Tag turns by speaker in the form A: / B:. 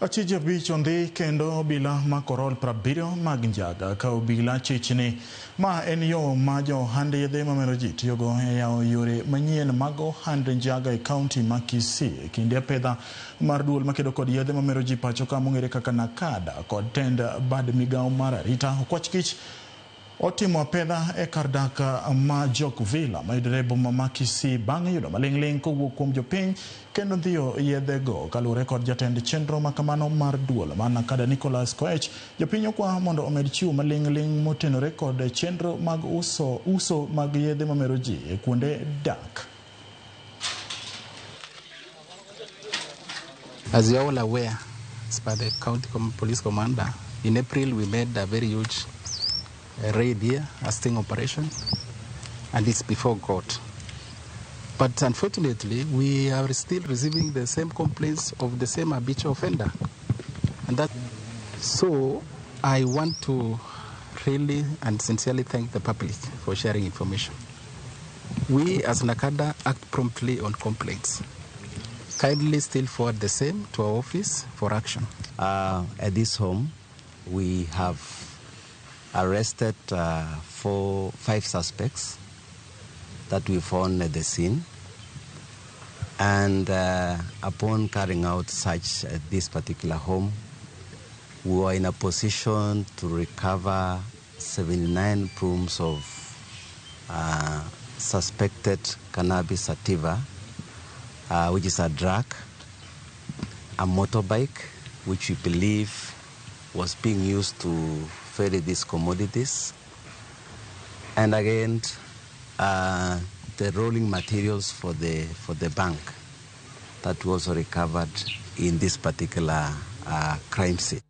A: Achije abich ondhi kendo obila mako rol 70 mag njaga ka obila chichni. Ma en yo ma jo ohand yedhe mamero ji tiyogo e yawo yore manyien mag ohand njaga e kaunti ma Kisii. E kinde apedha mar duol makedo kod yedhe mamero ji pacho ka mong'ere kaka NACADA kod tend bad migawo mar arita Okwach Kich otimo apedha e kar dak ma Jok Villa mayudore e boma ma Kisii bang' yudo maling'ling' kowuok kuom jopiny kendo ndhiyo yedhe go. Kaluwore kod jatend chenro makamano mar duol mar NACADA Nicholas Koech, jopiny okwa mondo omed chiwo maling'ling' motenore kod chenro mag uso mag yedhe mamero ji e kuonde dak.
B: As you are all aware, as per the county police commander, in April we made a very huge raid here, a sting operation, and it's before God. But unfortunately, we are still receiving the same complaints of the same habitual offender. So I want to really and sincerely thank the public for sharing information. We as NACADA act promptly on complaints. Kindly still forward the same to our office for action.
C: At this home, we have arrested 5 suspects that we found at the scene. And upon carrying out search at this particular home, we were in a position to recover 79 brooms of suspected cannabis sativa, which is a drug, a motorbike, which we believe was being used to ferry these commodities, and again, the rolling materials for the bank that was recovered in this particular crime scene.